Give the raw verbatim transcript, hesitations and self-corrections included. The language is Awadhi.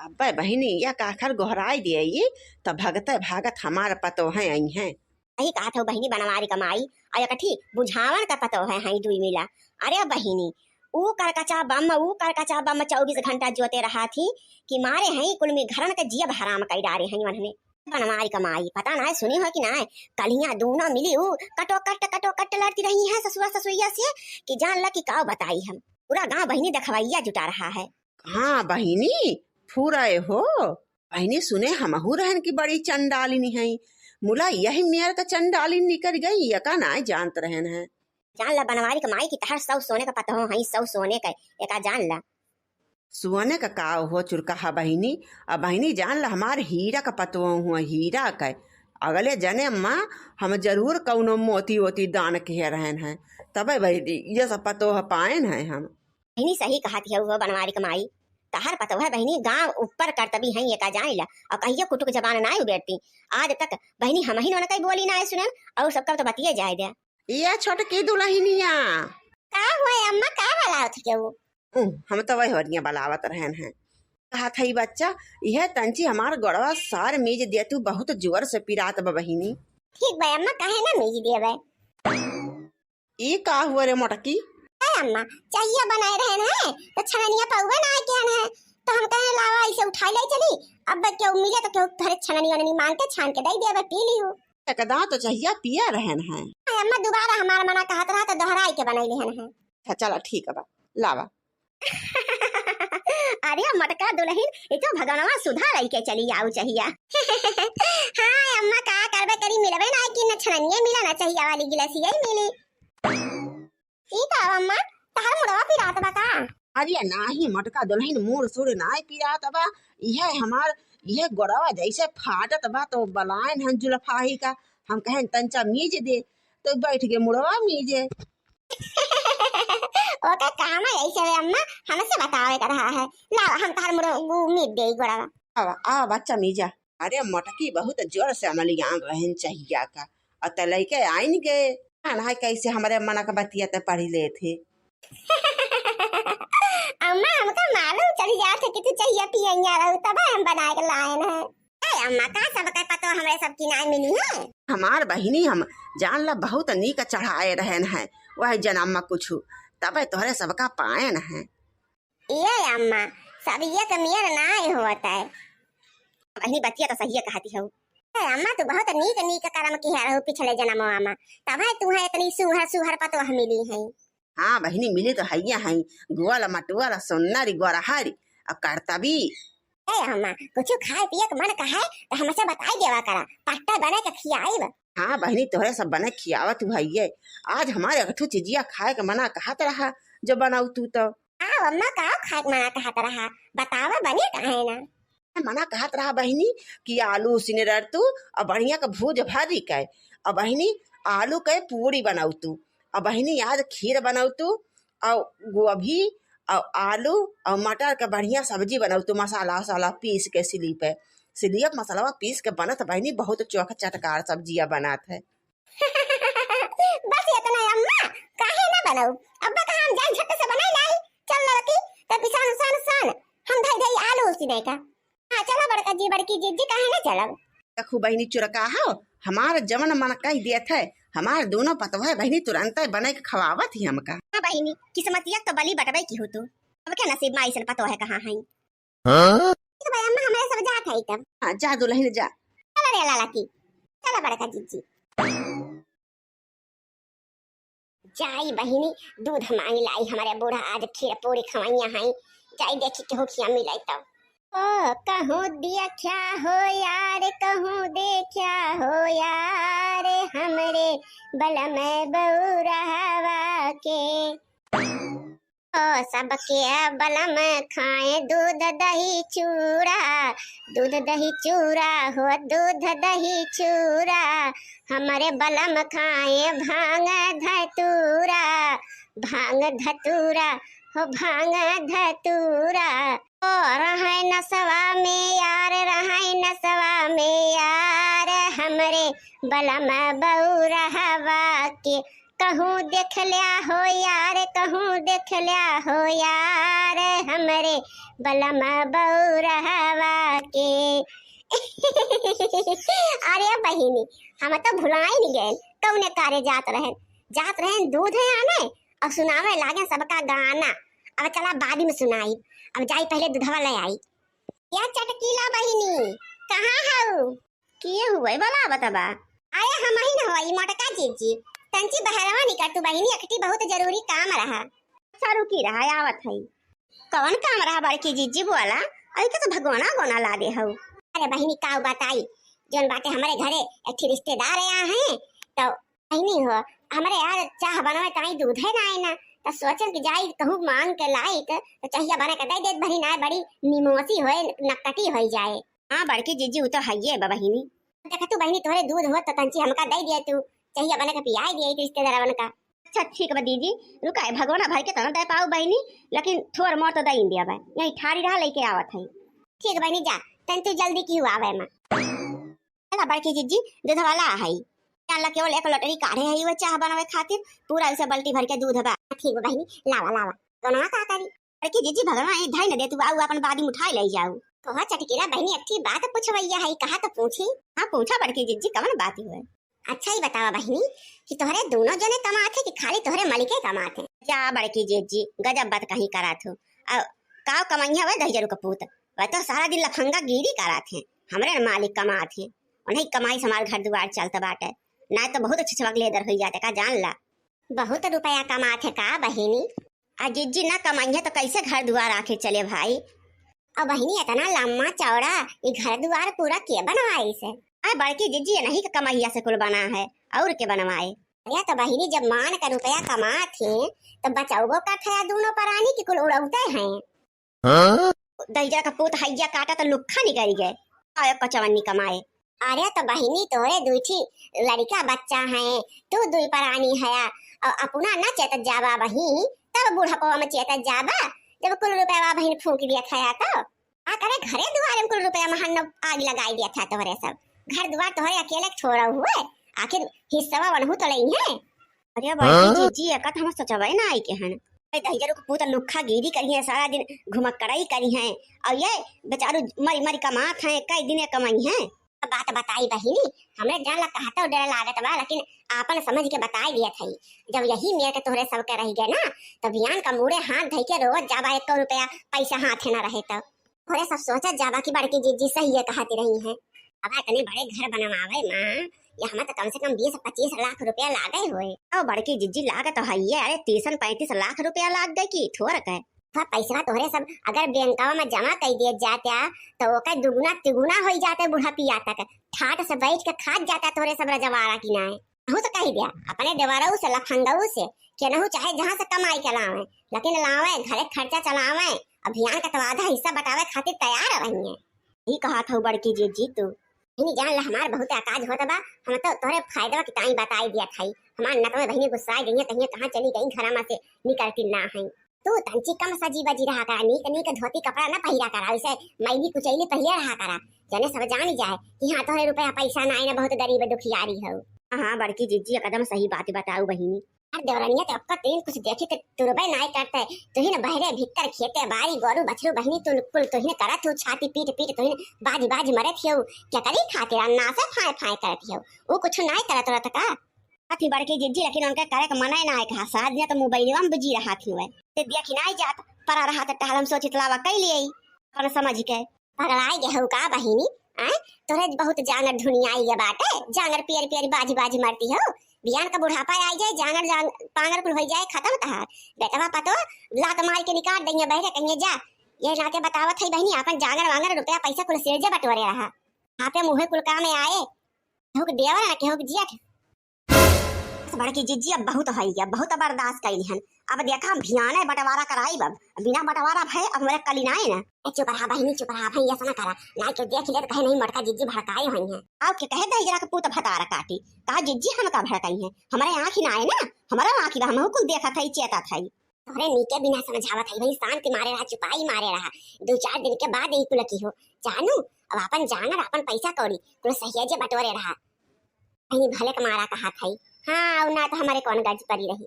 अब्बे बहिनी, यह काखर गोहराई देई, त भगते भागत हमार पतोहे अइहैं। सही कहत हौ बहिनी बनवारी क माई, अउ एकठी बुझावन क पतोहे हईं दुइ मिला। अरे बहिनी, ऊ करकचा बम, ऊ करकचा बम चउबीस घंटा जोते रहत हीं कि मारे हईं कुल में घरन क जियब हराम कइ डारे हईं वन्हने। बनवारी क माई, पता नाहीं सुनी हो कि नाहीं, कलिया दूनो मिली ऊ कटो कट, कटो कट लड़ती रही हैं ससुआ ससुइया से कि जान ल कि काव बताई हम। पूरा गाँव बहिनी देखवइया जुटा रहा है। हाँ बहिनी, फुराए हो। बहिनी सुने हमहू रहन कि बड़ी चंडालिनी हईं, मुला यही मेर क चंडालिनी निकरि गई, यका नाहीं जानत रहन हैं। जान ल बनवारी क माई कि तहर सौ सोने क पतोह हईं, सौ सोने क, एका जान ल। सोने क काव हो चुरकहा बहिनी, अब बहिनी जान ल हमार हीरा क पतोह हुआ, हीरा क। अगले जने मा हम जरूर कउनो मोती ओती दान किहे रहन हैं, तबे बहिनी ये सब पतोह पाएन हैं हम। बहिनी सही कहत हौ हो बनवारी क माई, तहर पतोह बहिनी गाँव ऊपर करतबी हईं एका जान ल, अउ कहियो कुटुक जबान नाहीं उबेरती। आज तक बहिनी हमहिन ओनकइ बोली नाहीं सुनेन, अउ सबका तो बतिये जाए दे। ये छोटकी दुलहिनिया। का हुआ अम्मा, का बलावत हौ? उह, हम त वही ओरिया बलावत रहन हैं। कहत हई बच्चा, इहे तंची हमार गोड़वा सार मीज दे तू, बहुत जोर से पिरात बा बहिनी। ठीक बा अम्मा, काहे ना मीज देबे। ई का हुआ रे मोटकी? ए अम्मा, चहिया बनाए रहन हैं, त छननिया पउबे नाहीं किहन हैं, त हम कहेन लावा इसे उठाइ लइ चली, अब केहू मिले त केहू घरे छननी ओननी मांग के छान के दइ देबे, पी लिहू। एक दाँव तो चहिया पिया रहन हैं। ए अम्मा, दुबारा हमार मना कहत रहा त दोहराइ के बनाइ लेहन हैं। अच्छा चला ठीक बा, लावा। अरे मोटका दुलहिन, ई तो भगवानवा सुधा लइके चली आउ चहिया। हाँ अम्मा, का करबे करी, मिलबे नाहीं कि न छननिये मिला, न चहिया वाली गिलासिये मिली। ई का अम्मा, तहर मुड़वा पिरात बा का? अरे नाहीं मोटका दुलहिन, मुड़ सुड़ नाहीं पिरात बा, इहे हमार, इहे गोड़वा जइसे फाटत बा, तो बलाएन हन जुलफाही का, हम कहेन तंचा मीज दे, तो बइठ के मुड़वा मीजे। ओके काम है ऐसे वे अम्मा, हमसे बतावे क रहा है। लावा, हम तहार मुड़ो, गु-, मीज देई गोड़वा। आवा, आवा बच्चा मीजा। अरे मोटकी बहुत जोर से अमलियान रहन चहिया का। अउ त लइके आइन गे। अनहाय कइसे हमरे मनक बतिया त पढ़ी लेत हे। अम्मा, हमका मालूम चली जात है कि तू चहिया पियइया रहू, तब हम बनाए के लाएन है। ए अम्मा, का सबके पतो हमरे सबकी नाय मिली है? हमार बहिनी हम जान ला बहुत नीक चढ़ाए रहन हैं, वह जनम में कुछु, तबे तोहरे सबका पाएन हैं। ए अम्मा, सब एक मेर नाय होत है। बहिनी बतिया तो सहिए कहती हऊ। ए अम्मा, तू बहुत नीक नीक करम किहे रहू पिछले जनमवा में, तबे तुहे इतनी सुहर सुहर पतोह मिली है। हाँ बहिनी, मिली तो हइया हई, गोल मटोल, सुन्नरी, गोरहरी, अउ करतबी। ए अम्मा, कुछु खाए पिए के मन कहे त हमसे बताई देवा करा, पट्टा बने के खियाइब। हाँ बहिनी, तोहरे सब बने खियावत हू हइये। आज हमारे एक ठो चिजिया खाए के मना कहत रहा, जो बनाऊ तू तो। आओ अम्मा, का खाए के मना कहत रहा, बतावा बने काहे ना। मना कहत रहा बहिनी कि आलू उसिने रह तू, अउ बढ़िया के भूज भरी के, अउ बहिनी आलू के पूरी बनाऊ तू, अउ बहिनी आज खीर बनाऊ तू, अउ गोभी, अउ आलू, अउ मटर के बढ़िया सब्जी बनाऊ तू, मसाला वसाला पीस के सिली पे, सिलिया पे मसाला पीस के बनत बहिनी, बहुत चोख चटकार सब्जिया बनत है। बस इतना अम्मा, काहे ना बनाऊ? अब्बा कहा हम जान झट से बनाई लाई। चल लड़की, त पिसान उसान सान, हम धई धई आलू उसी नहीं का। हाँ, चला बड़का जी, बड़की जीजी, काहे ना चलब? देखू बहिनी चुरका हो, हमार जवन मन कह दियत है, हमार दोनों पतोह बहिनी तुरंत बने के खवावत ही हमका। हाँ बहिनी, किस्मतिया तो बली बटबे की हो तू। अब क्या नसीब में ऐसन पतोह कहाँ है? हाँ? ठीक बा अम्मा, हमारे सब जात है तब। हाँ, जा दुलहिन जा। चला रे लाला की, चला बड़का जीजी। जाई बहिनी, दूध मांग लाई, हमरे बूढ़ा आज खीर पूरी खवइया हई। जाई देखी केहू खिया मिलाई तब। ओ, कहूँ देखा हो यार, कहूँ देखा हो यार, हमरे बलम बउरहवा के। ओ, सबके बलम खाए दूध दही चूरा, दूध दही चूरा हो, दूध दही चूरा। हमरे बलम खाए भांग धतूरा, भांग धतूरा हो, भांग धतूरा। ओ, रहै नसवा में यार, रहै नसवा में यार, हमरे बलम बउरहवा के। कहूँ देख ल्या हो यार, कहूँ देख ल्या हो यार, हमरे बलम बउरहवा अरे बहिनी, हम तो भुलाइन गए, कौने कारे जात रहेन, जात रहेन दूध है आने और सुनावे लागे सबका गाना। अब चला बाद में सुनाई, अब जाई पहले दूधवा ले आई। या चटकीला बहिनी, कहाँ हऊ? के हुए वाला बतबा? अरे हम ही न होई मोटका जीजी, तंची बहरवा निकर तू बहिनी, एकटी बहुत जरूरी काम रहा। अच्छा रुकी रहा, आवत है। कौन काम रहा बड़की जीजी बोला? अरे के तो भगवाना गोना लागे हऊ। अरे बहिनी का बताई, जोन बाटे हमरे घरे एक ठे रिश्तेदार आया हैं, तो बहिनी हो, हमरे यार चाह बनवे ताई दूध है ना, ना, तो सोचन कि जाई कहूँ मांग के लाई तो, तो चाहिया बना के दे देत बहिनी, ना बड़ी निमोसी होए, नकटी होई जाए। हाँ बड़की जीजी, उ तो हइये बा बहिनी। देख तू बहिनी, तोहरे दूध होत तो तंची हमका दे दिया तू, चाहिया बना के पियाई दिया रिश्तेदारवन का। अच्छा ठीक बा दीदी, रुका है भगवाना भर के तना दे पाऊ बहिनी, लेकिन थोर मोर तो दे दिया बा, यही ठारी रहा लेके आवत है। ठीक बहिनी जा, तन तू जल्दी की आवे माँ। चला बड़की जीजी, दूध वाला है, जान ला केवल एक लोटरी काढ़े है वो चाह बनावे खातिर, पूरा उसे बाल्टी भर के दूध बा। ठीक बा बहिनी, लावा लावा। दोनों का करी? बड़की जीजी भगवान ये धई न दे, तू आऊ अपन बादी में उठाई ले जाऊ। कहो चटकीला बहिनी, एक ठे बात पूछवैया है, कहा तो पूछी। हाँ पूछा बड़की जीजी, कवन बात हुए? अच्छा ही बतावा बहिनी कि तोहरे दोनों जने कमात है कि खाली तोहरे मलिके कमात है? जा बड़की जीजी, गजब बात कहीं करात हो। अब काव कमैया वह दहिजरू कपूत, वह तो सारा दिन लफंगा गिरी करात है, हमरे न मालिक कमात है, उन्हीं कमाई से हमार घर दुआर चलत बाटे, ना तो बहुत अच्छे छवक लेदर हो जाते का जान ला। बहुत रुपया कमात है का बहिनी? आ जिज्जी ना कमाइहे तो कैसे घर दुआर आखिर चले भाई? अब बहिनी इतना लम्बा चौड़ा ये घर दुआर पूरा के बनवाइस है? आ बड़की जिज्जी यही के कमैया से कुल बना है, और के बनवाए? अरे तो बहिनी जब मान का रुपया कमात हैं तो बचाउबो करत है दोनों परानी की कुल उड़ौते हैं। हाँ? दहिजरा का पूत हैया काटा तो लुक्खा निकल गए। आयो कचवन्नी कमाए। अरे तो बहिनी तोरे दुई ठी लड़का बच्चा हैं, तू दुई परानी हया, और अपना न चेतत जाबा बहिनी, तब बुढ़पवा में चेतत जाबा, जब कुल रुपया बहिनी फूंक दिया था तो। आ करे घरे दुआरे में कुल रुपया महन आग लगाई दिया था तोहरे सब। घर दुआर तोहरे अकेले छोड़ा हुए, आखिर हिस्सा वनहु तो लेई है। अरे बड़की हाँ? जीजी, एका तो हम सोचबे ना आई के हन। ए दहिजरू के पूत लुक्खा गिरी करी है, सारा दिन घुमक्कड़ई करी है, और ये बेचारू मरी मरी कमात हैं, कई दिन कमाई है। बात बताई बहिनी, हमरे जान ला कहता डर लागत बा, लेकिन आपन समझ के बताई दिया था। जब यही मेर के तोहरे सबके रह गए ना, तो बियान का मुड़े हाथ धई के रोवत जाबा, एको रुपया पैसा हाथे ना रहे तो। थोड़े सब सोचत जाबा कि बड़की जीजी सही है कहती रही है। अब इतने बड़े घर बनवावे माँ, ये हमें तो कम से कम बीस पच्चीस लाख रुपया लागे हुए। ओ बड़की जीजी, लाग तो है ये, अरे तीस पैंतीस लाख रुपया लाग गए कि थोड़ के। वह पैसा तोहरे सब अगर बैंकवा में जमा कर दिए जाते तो ओकर दुगुना तिगुना हो जाते बुढ़ा पिया तक। ठाट से बैठ के खात जाता तोहरे सब रजवाड़ा की नाय। कहूँ तो कह दिया, अपने देवरऊ से, लफंगऊ से, केनहू चाहे जहाँ से कमाई के लावे, लेकिन लावे, घरे खर्चा चलावे, अभियान का तो आधा हिस्सा बटावे खातिर तैयार रही है। ई कहा था बड़की जीजी तू। इन्हीं जान ला हमार बहुत अकाज होत बा, हम तो तोहरे फायदा की ताई बताई दिया था। हमार नतवे बहिनी गुस्सा गई है, कहीं कहाँ चली गई, घर में से निकलती ना है। तू तंची कम सजी बजी रहा करा, नीक नीक धोती कपड़ा ना पहिरा करा, उसे मैली कुचैली पहिरे रहा करा, जने सब जानी जाए कि हाँ तोहरे रुपया पैसा ना आए ना, बहुत गरीब दुखियारी हो। हाँ, हाँ, बड़की जीजी एकदम सही बात बताऊ बहिनी। अरे देवरनिया तो आपका तीन कुछ देखी तो तुरबे नाय करते, तुहिन बहरे भीतर खेते बारी गोरू बछरू बहिनी तू कुल तुहिन करत हो, छाती पीट पीट तुहिन बाजी बाजी मरत हो, क्या करी खातिर अन्ना से फाय फाय करत हो, वो कुछ नाय करत रहत का? अथी बड़की जीजी, लेकिन उनके करे के मने नाय कहा, साथ में तो मोबाइलवा में बिजी रहा थी वह, ते देखी नाय जात, परा रहा तो टहलम सोचित लावा कई लिए अपन समझ के। पगलाए गए हो का बहिनी? आय, तोरे बहुत जांगर धुनियाई गए बाटे, जांगर पियर पियर बाजी बाजी मारती हो। बियान का बुढ़ापा आई जाए, जांगर जांग-, पांगर कुल होई जाए, खत्म तहार। बेटवा पतो लात मार के निकाल देंगे बहरे, कहिए जा। ये नाते बतावत है बहिनी, आपन जांगर वांगर रुपया पैसा कुल सिरजे बटोरे रहा। आपे मुँहे कुल काम आए, केहू के देवर ना केहू के जियत। बड़की जिज्जी अब बहुत होई गया, बहुत बर्दाश्त कैली हन। अब देखा हम भियाने बंटवारा कराई, अब बिना बंटवारा भय अब हमरे कली नाई ना। ए, चुप रहा बहिनी, चुप रहा भाई, ऐसा ना करा, ना के देख ले तो कहे नहीं मोटका जिज्जी भड़काई हुई है। आओ के कहे दहिजरा के पूत भतार काटी, का जिज्जी हमका भड़काई है? हमारे आँखी ना आए ना, हमारा आँखी बा, हमहू कुल देखत है, चेतत है। तोहरे नीके बिना समझावत है भाई, शांति मारे रहा, चुपाई मारे रहा, दो चार दिन के बाद यही कुल की हो जानू। अब अपन जांगर अपन पैसा कौड़ी कुल सहियाजे बटोरे रहा। कहीं भले के मारा कहा था। हाँ, और ना तो हमारे कौन गर्ज पड़ी रही।